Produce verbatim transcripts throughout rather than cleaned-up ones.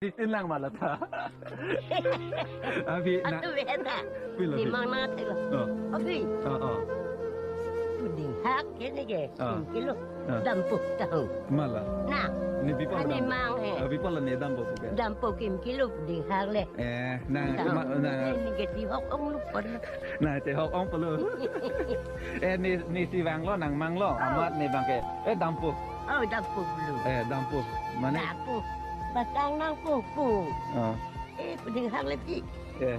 Tin lang mala ta. Abi na. Atu beta. Pilo, pilo. Nimang na thelo. Oh. Abi. Oh, oh. Puding hak kene ke. Oh. Kim kilo. Oh. Dampo tahu. Mala. Na. Ne bipal. Ani dampo. Mang he. Ah, bipal ne dampo ke. Dampo kim kilo puding hak le. Eh, na, tahu. Ma, na. Ne ke ti hok ong lupon. Na, te hok ong polo. Eh, ne, ne si vanglo, nangmanglo. Oh. Amat ne bang ke. Eh, dampo. Oh, dampo polo. Eh, dampo. Mane? Dampo. Batang nangpo po. Oh. Eh, puding hak le pi. Eh.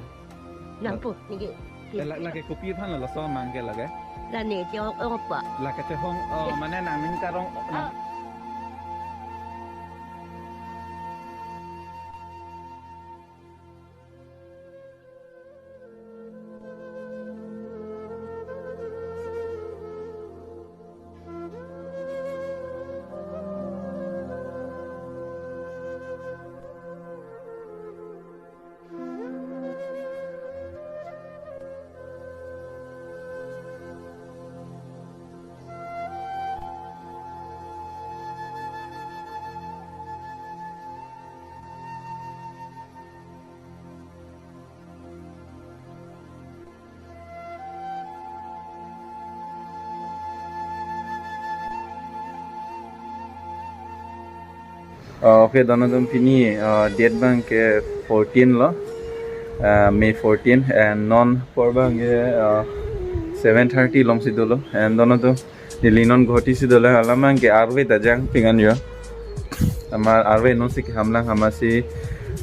Nangpo, ningke. Eh, la, lake kopi aphan lo, laso mang ke lake? La ne chehok ong pa. Lake chehok, oh, mane nangning karong, nang- Ah. Ah, okay, dono atum, pini, ah, date bang ke fourteen lo, ah, May fourteen, and non apor bang ke, ah, seven thirty along si dolo, and dono atum neli non Guwahati si dolo, alam bang ke arve ta jang pingan yo. Amar arve non si keham lang, amatsi,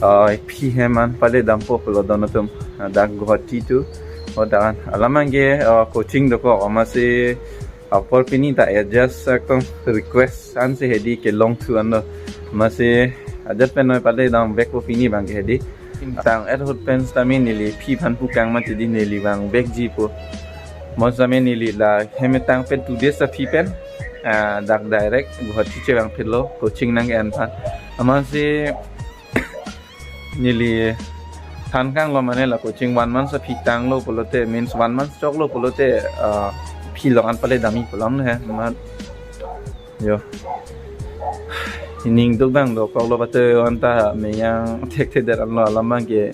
ah, phi hem an pale dampo pulo dono atum, ah, dak Guwahati tu. Oh, dak an. Alam bang ke, ah, coaching dokok, amatsi apor pini ta adjust akong request an si hedi kelong thu an do. Amatsi adjust pen noi pale dam vekpo pini bang ke hedi. Tang at hot pen sitame neli phi aphan pu kang mati di, neli vang vekji po. Mo sitame neli la hem tang pen two days aphi pen, ah, dak direct Guwahati chevang phitlo coaching nang-en aphan. Amatsi neli than kanglo, mane la coaching one month aphi tanglo pulote, means one month choklo pulote, ah, phi along an pale damji pulo he, amat. Yo. Ining duk bang dokoklo, bate anta meyang thekthe det anlo alam bang ke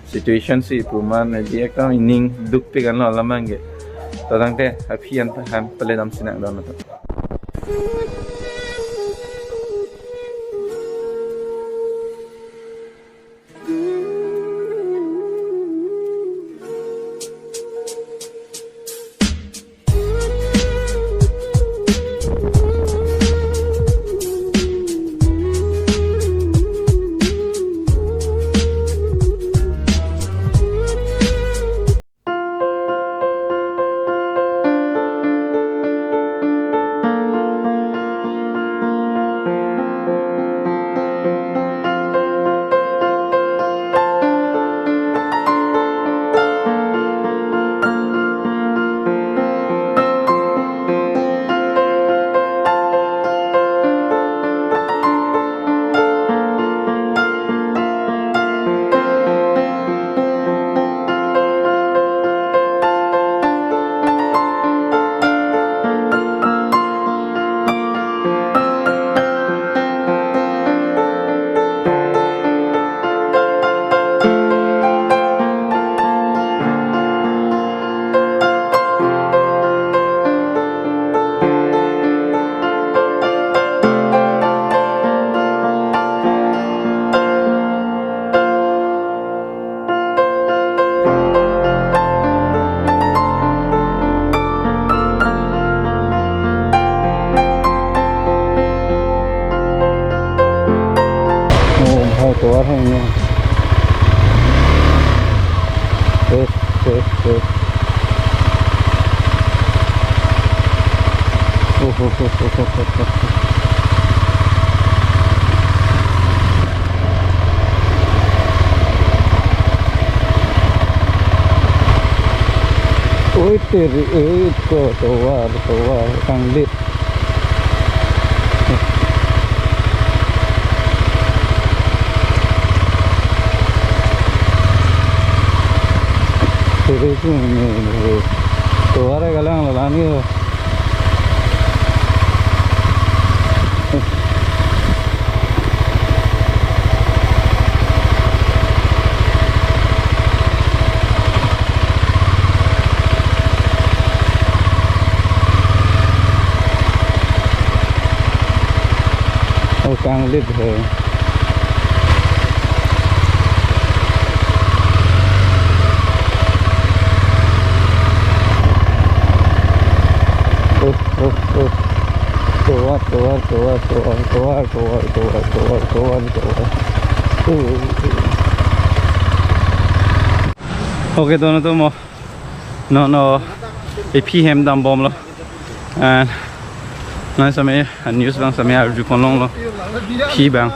situation si pu man di ekdom ining dukpik anlo alam bang ke. To tangte aphi an aphan pale damsi nang dono atum. Oh, hai, tovar hai ne. Eh, eh, eh. Oh, oh, oh. Oi, teri, eh, ko, tovar, tovar, kanglit. Teri, eh, eh, tovar galang lo, lani lo. Ang lit he. Oh, oh, oh. Tovar, tovar, tovar. Okay, dono to mo. No, no. Ephi hem dambomlo. And non sitame, a news abang sitame arju ponlonglo. Phi abang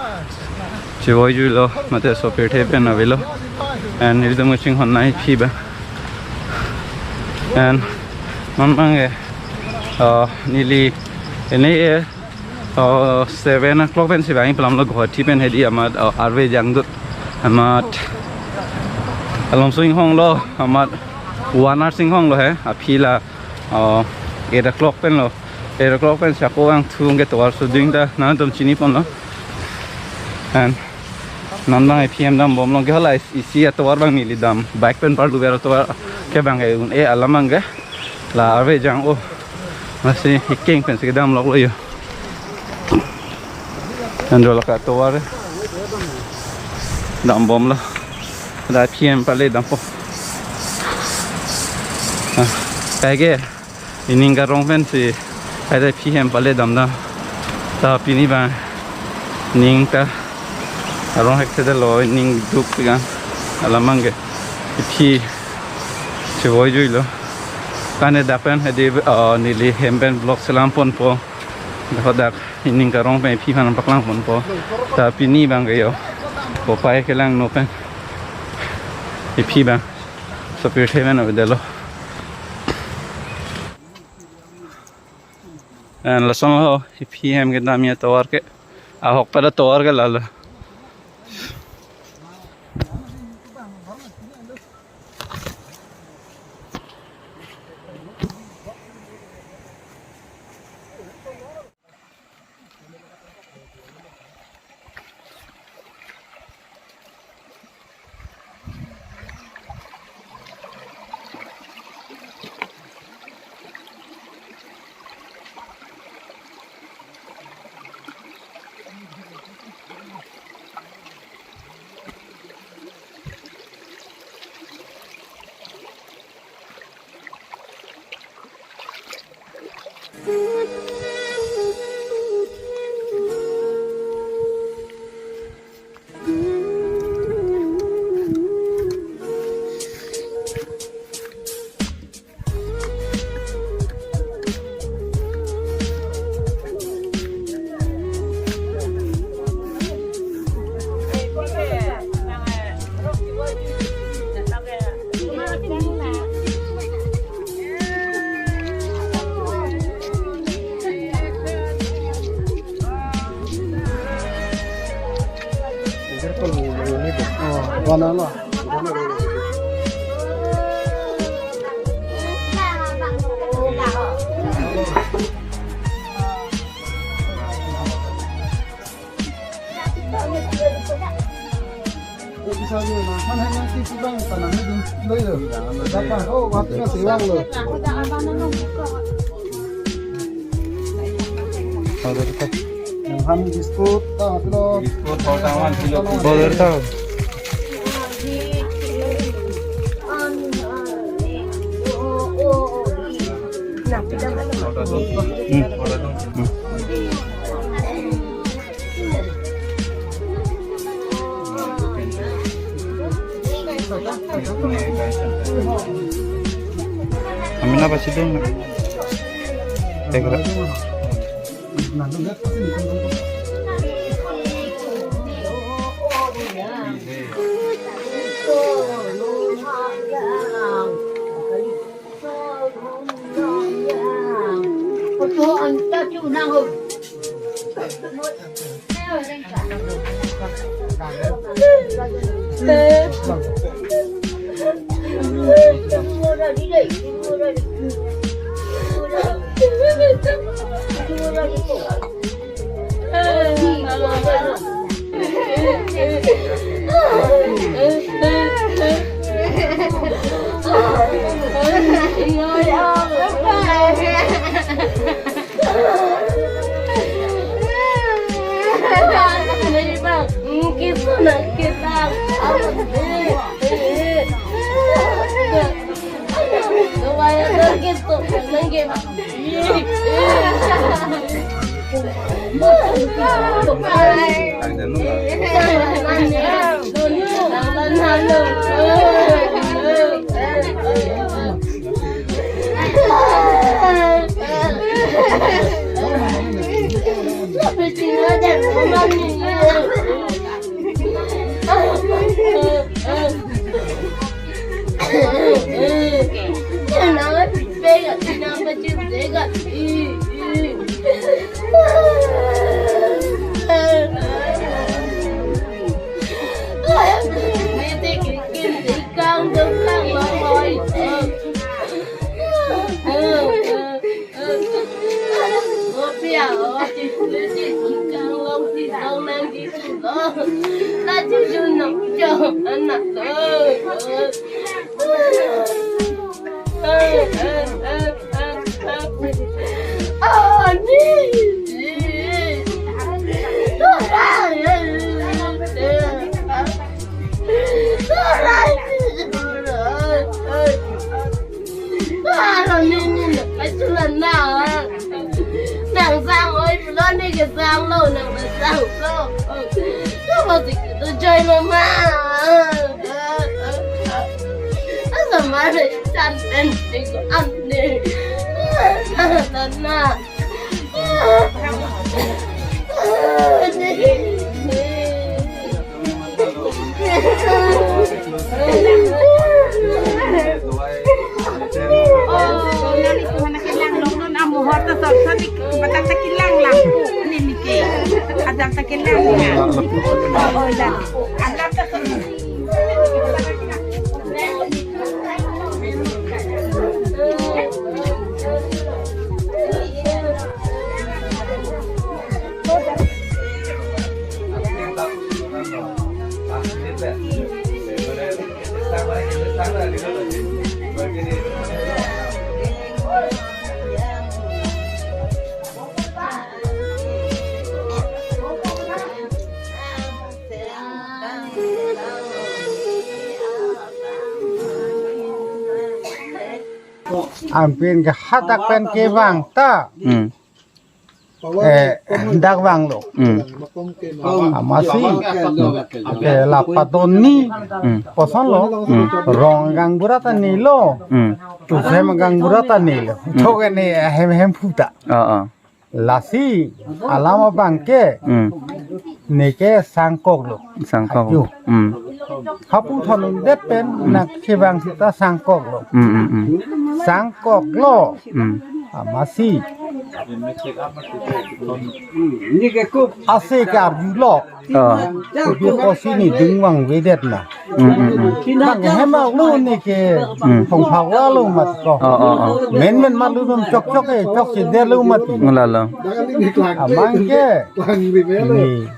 chevoijuilo, mate sopirthe pen avelo. And nelitum chinghon nai phi abang. And non abang ke, uh, neli ene, uh, seven o'clock pensi bang iplamlo Guwahati pen hedi amat, uh, arve jangdut amat alom sing honglo amat one hour sing honglo he aphi la, uh, eight o'clock penlo. Eight o'clock pen sako ang thung ke tovar suding ta nangtum chini ponlo. And non abang ephi hem dambomlo ke hala isi atovar abang neli dam. Bike pen parlu ber atovar ke abang ke un-e alam abang ke. La arve jang o. Masi hikeng pensi kedam loklo yo. Nandro laka tovar dambomlo. Da phi hem pale dampo. Ah, kaike ining karong pensi kaike phi hem pale damdam. Ta pini abang ning ta arong hekthedetlo, ning duk sigan alam abang ke ephi chevoijuilo. Kane dak pen hedi, uh, neli hem pen vlog selam ponpo. Dak ining karong pen ephi aphan paklang ponpo. Ta pini abang ke yo, kopai kelangno pen ephi abang sopirthe pen avedetlo. And lasonlo ephi hem kedam atovar ke, ahok pada tovar ke lalo. Mohan biscuit, ta, kilo. Biscuit, kilo. Boleh tahu. Hmm. Hmm. Amin apa sih dong? Tegra. Nang sang oi pulo, ne ke sang lo, nang ke sang lo. Kamu sih itu joy mama. Asa mare chan pen sing ane. Nana. Anpin ke hadak pen kevang ta. Hmm. Eh, dak vanglo. Hmm. Amatsi ke la padonni. Hmm. Kosonlo. Hmm. Rong gaonbura ta nilo. Hmm. Tusem gaonbura ta nilo. Hmm. Thok ne hem hem phuta. Ah, ah. Lasi alam abang ke. Hmm. Neke sangkoklo. Sangkok. Ayo. Hmm. Hapu thon det pen nang kevang sita sangkoklo. Hmm, hmm, hmm. Sangkoklo. Hmm. Amatsi. Ase ke arjulo. Oh. Kopi kosi ne dingvang vedet na. Hmm, hmm, hmm. Bang hemak lo neke. Hmm. Thong phak la lo mat ko. Oh, oh, oh. Men men mat lo dum chok chok e, chokche det lo mat. Ngu la lo. Amang ke. Ne.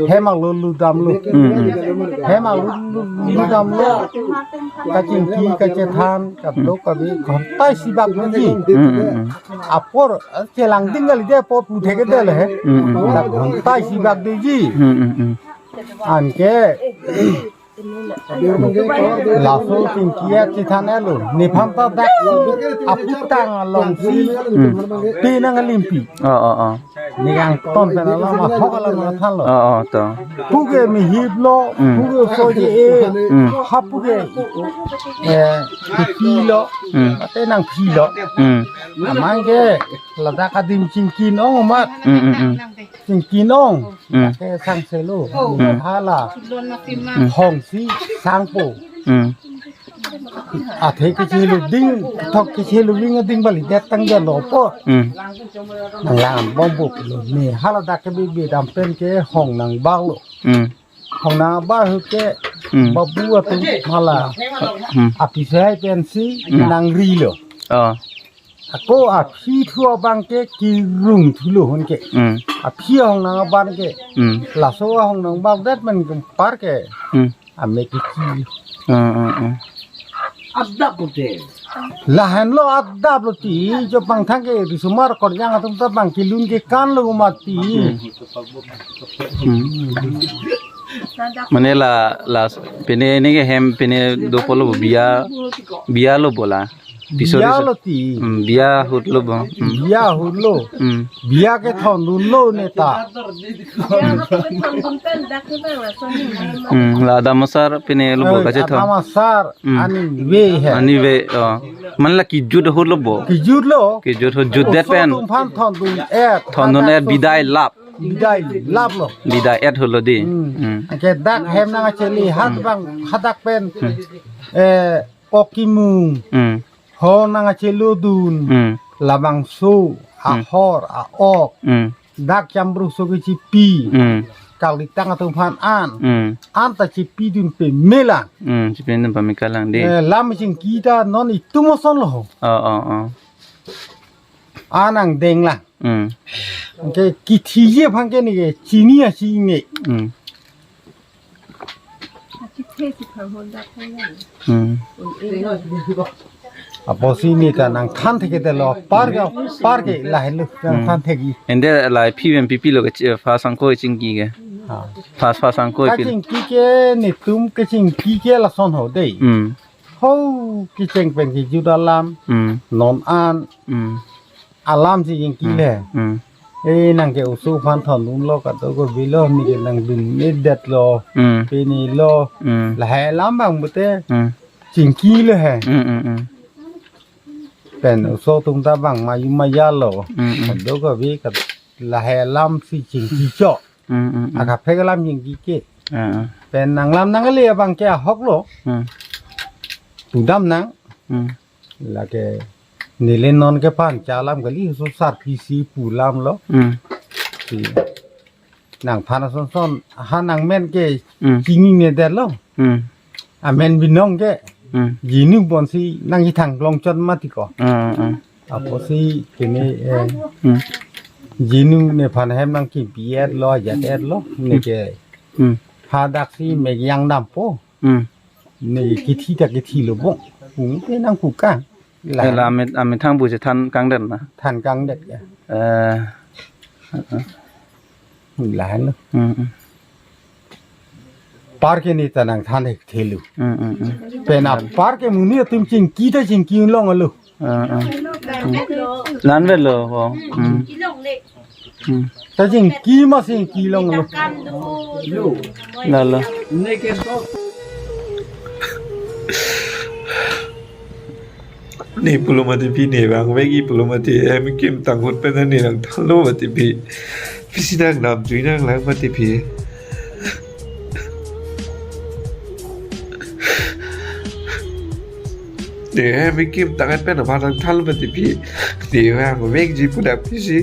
Hemak lo ludam lo. Hmm, hmm. Hemak lo lu-, ludam lo. Kachingki kachethan, kadokave ghonta isi bak doji. Hmm, hmm, hmm. Apor, eh, chelang ding kali de apor pu thek det le he. Hmm, hmm, hmm. Dak ghonta isi bak doji. Hmm, hmm, hmm. Anke laso chingki achethan elo. Nephan ta dak aputang alongsi. Hmm. Pinang alimpi. Oh, oh, oh. Ning kangton pen alam ahok alam nangthanlo. Oh, oh, to. Puke mihip lo, hmm, puke soje e, hmm, ha puke, eh, phi lo, hmm, ate nangphi lo. Hmm. Amang ke ladak adim chingkin ong mat. Hmm, hmm, hmm. Chingkin ong. Hmm. Ke sangse lo. Hmm. Hala. Hmm. Hongsi sangpo. Hmm. Athe kachelo ding, thok kachelo ding ading bali det tang jalo po. Hmm. Nang lang bom buk lo. Ne hala dak ke bibi dam pen ke hong nang bak lo. Hmm. Hong nang bak hu ke, hmm, babu atum hala. Hmm. Api sai pensi, hmm, nang ri lo. Oh. Ako aphi thu abang ke kirung thulo hon ke. Hmm. Aphi hong nang abang ke. Hmm. Laso hong nang bak det men kempar ke. Hmm. Ame ke ki. Hmm, hmm, hmm. Adap pute. Lahenlo adap lo ti, jo pangthang ke risomar korjang atum ta bang kilun ke kan lo mati. Hmm. Hmm. Mane la, la, pine ne ke hem pine dopo lo biya, biya lo bola. Pisori biya sa- lo ti. Hmm, biya ahut lo bo. Hmm. Biya ahut lo. Hmm. Biya kethondunlo neta. Hmm, la Adam asar pine lo bo, eh, kachethon. Adam asar, hmm, anive he. Anive, oh. Mane la kejut ahut lo bo. Kejut lo. Kejut ahut, jutdet pen. Oso atum aphan thondun-et. Thondun-et, bidai lap. Bidai lap lo. Bidai-et ahut lo di. Hmm. Hmm. Anke dak hem nangkachele, hat, hmm, bang hadak pen. Hmm. Eh, ok kimung. Hmm. Ho nangkachelodun. Hmm. Labangso, hmm, ahor, a-ok. Hmm. Dak chambru so kechipi. Hmm. Kalitang atum aphan an. Hmm. Anta chipidun pame lang. Hmm, chipidun pame kalang di. Eh, lam chingki ta non itum ason lo ho. Oh, oh, oh. An angdeng lang. Hmm. Anke kithiji aphan ke neke chini asi ne. Hmm. Hmm. Apotsi neta nangthan thekthelo, apar ke, apar ke lahelo, hmm, nangthan thekji. Ante la phi pen pipi lo ke chi-, pha sangkoi chingki ke. Ha. Pha, pha sangkoi pil. Kachingki ke netum kachingki ke lason ho dei. Hmm. Ho kecheng pen kejut alam. Hmm. Non an. Hmm. Alam si chingki, hmm, le. Hmm. Eh, nangke oso aphan thondunlo, kadokave lo, neke nangdun-edet lo. Hmm. Pini lo. Hmm. Lahai alam bang pute. Hmm. Chingki lo he. Hmm, hmm, hmm. Pen oso atum ta bang mayu maya lo. Hmm, hmm. Kadokave kat lahai alam si chingki chok. Hmm, hmm, hmm. Akaphek alam chingki ke. Ah, ah. Pen nanglam nangle abang ke ahok lo. Hmm. Pudam nang. Hmm. Lake neli non ke phan chalam kali, oso sarpi si pulam lo. Hmm. Si nangphan ason son, ha nangmen ke, hmm, chinine det lo. Hmm. Amen binong ke. Hmm. Jinu bonsi nangkethang longchot mati ko. Ah, ah. Apotsi kene, eh, hmm, jinu nephan hem nangkipi-et lo, ajat-et lo, neke. Hmm. Hadak si mek yang dampo. Hmm. Ne kithi ta kithi lo bong. Pung te nangpu kang. La, eh, la amit, amethang pu chethan kangdet na. Than kangdet ya. Eh. Lahenlo. Hmm, hmm. Apar ke neta nangthan thekthelo. Hmm, hmm, hmm. Pen apar ke monit atum chingki ta chingki longlo. Ah, ah. Hmm. Nanvelo ho. Hmm. Hmm. Ta chingki ma chingki longlo. Lalo. Ne pulo mati phi, ne vangvekji pulo mati, hem kimtang ahut pen ne nangthanlo mati phi. Pisi nangdamjui nanglang mati phi. Ne hem kimtang ahut pen aphan nangthanlo mati phi. Ne vangvekji pu dak pisi.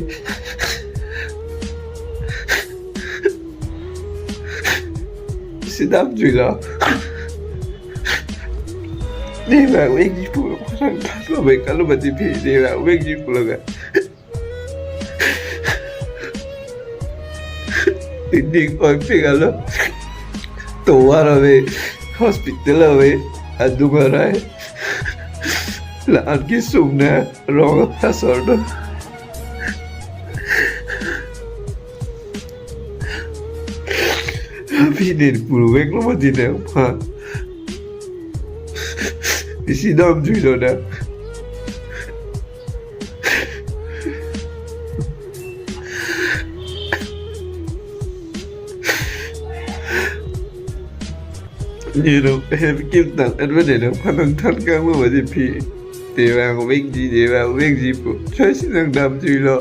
Pisi damjuilo. Ne vangvekji pu aphan nangthanlo, vek kalo mati phi, ne vangvekji pulo ga. Ding oi pik alo. Tovar ave, hospital ave, adung arai. La-an kesung na rong asor do. Phi ne purveklo mati ne aphan. Pisi damjuilo na. Ne nanghem kimtang ahut pen ne nangphan nangthan kanglo mati phi. Ne vangvekji, ne vangvekji pu. Choi si nangdamjuilo.